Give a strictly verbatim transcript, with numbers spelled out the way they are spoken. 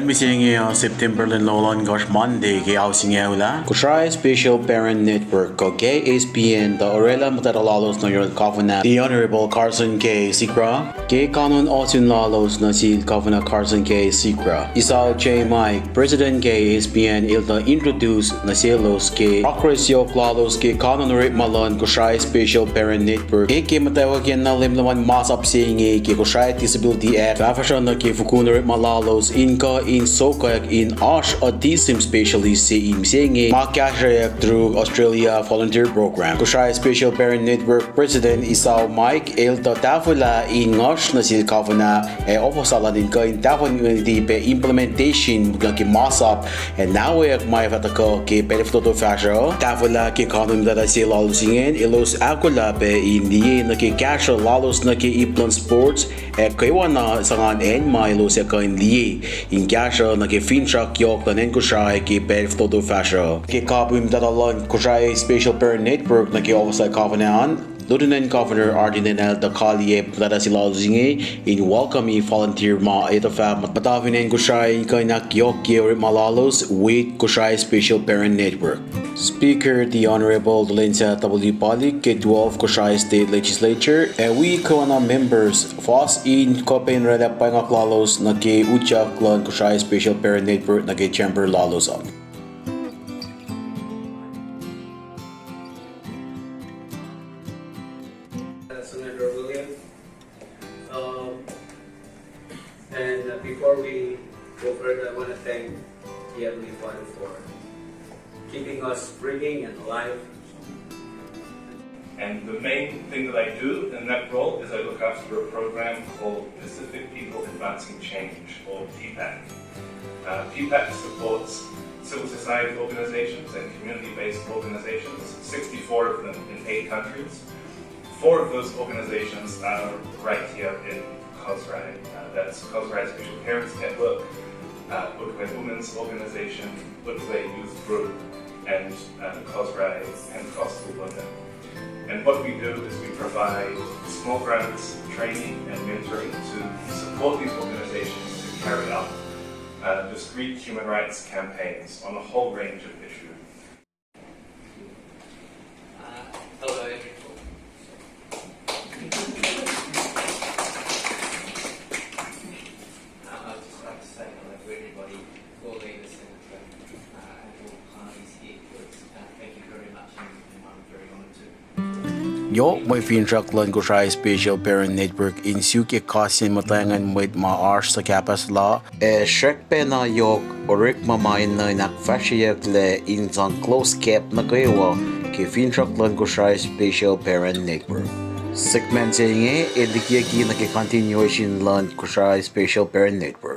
Mihsenge uh September lwen longoul ohnkohsr, Monday, ke ao singucul ah, Kosrae Special Parent Network kuh K S P N tuh orwaclah muhtwacta lalos nuh yurin Governor, the Honorable Carson K. Sigrah, ke kanon ohsun lalos nuh sel Governor Carson K. Sigrah. Isao J. Mike, Prestuhn K S P N, el tuh introduce nuh selos ke progress yohk lalos ke kanon orekma luhn Kosrae Special Parent Network. Ke, ke muhtwacwacackiyacn na lwemlwem an, masap se inge ke Kosrae Disability Act fahfahsruh nuh ke fokoko orekma lalos in kuh in sokwack in oasr autism specialist se in mihsenge ma kahsrweyuck through Australia Volunteer Program. Kosrae Special Parent Network Prestuhn Isao Mike el tuh tahfwelah in nguhsr nuh sel Governor ac office lal an in kuh in tahfwelah pac implementation nuh ke masap ac nahweyuck ma ac fah tuhkuh ke pacl fototo fahsruh. Tahfwelah ke kanon muhtwacta se lalos ingacn, elos ahkolah pac in liye nuh ke kahsruh lalos nuh ke ip luhn sports ac kwewana sang acn ma elos ac kuh in liye in kahsruh nuh ke finsrak yohk luhn acn Kosrae ke pacl fototo fahsruh. Ke kapihn muhtwacta luhn Kosrae Special Parent Network nuh ke office lal Governor an, Lieutenant Governor Arden Daniel el tuh kaliyac muhtwacta se lalos inge in welcome volunteer ma etuh fah muhta fin acn Kosrae in kuh in ahkyohkye orekma lalos with Kosrae Special Parent Network. Speaker, the Honorable Tulensa W. Palik ke twelve Kosrae State Legislature, ac wi kwewana members, fas in kuh pac in oraclah pwacngak lalos nuh ke utyak luhn Kosrae Special Parent Network nuh ke chamber lalos an. Senator William. Um, and uh, before we go further, I want to thank the Heavenly Father for keeping us breathing and alive. And the main thing that I do in that role is I look after a program called Pacific People Advancing Change, or PPAC. Uh, PPAC supports civil society organizations and community-based organizations, sixty-four of them in eight countries. Four of those organizations are right here in Kosrae. Uh, that's Kosrae Special Parents Network, uh, Utwe Women's Organization, Utwe Youth Group, and uh, Kosrae Pentecostal Women. And what we do is we provide small grants, training, and mentoring to support these organizations to carry out uh, discrete human rights campaigns on a whole range of issues. Uh, hello, everyone. Uh, I'd just like to say hello to everybody, all leaders and, uh, and all parties here. Uh, thank you very much, and, and I'm very honored to Yohk mwe finsrak luhn Kosrae Special Parent Network in suk ekahsr sin muhtwacngacn mwet ma oasr suhkahpahs la, ac srackpacna yohk orekma ma enenuh in ahkfahsryeyucklac in sang close gap nuh kwewa ke finsrak luhn Kosrae Special Parent Network. Segment se inge el likiyucki nuh ke continuation luhn Kosrae Special Parent Network.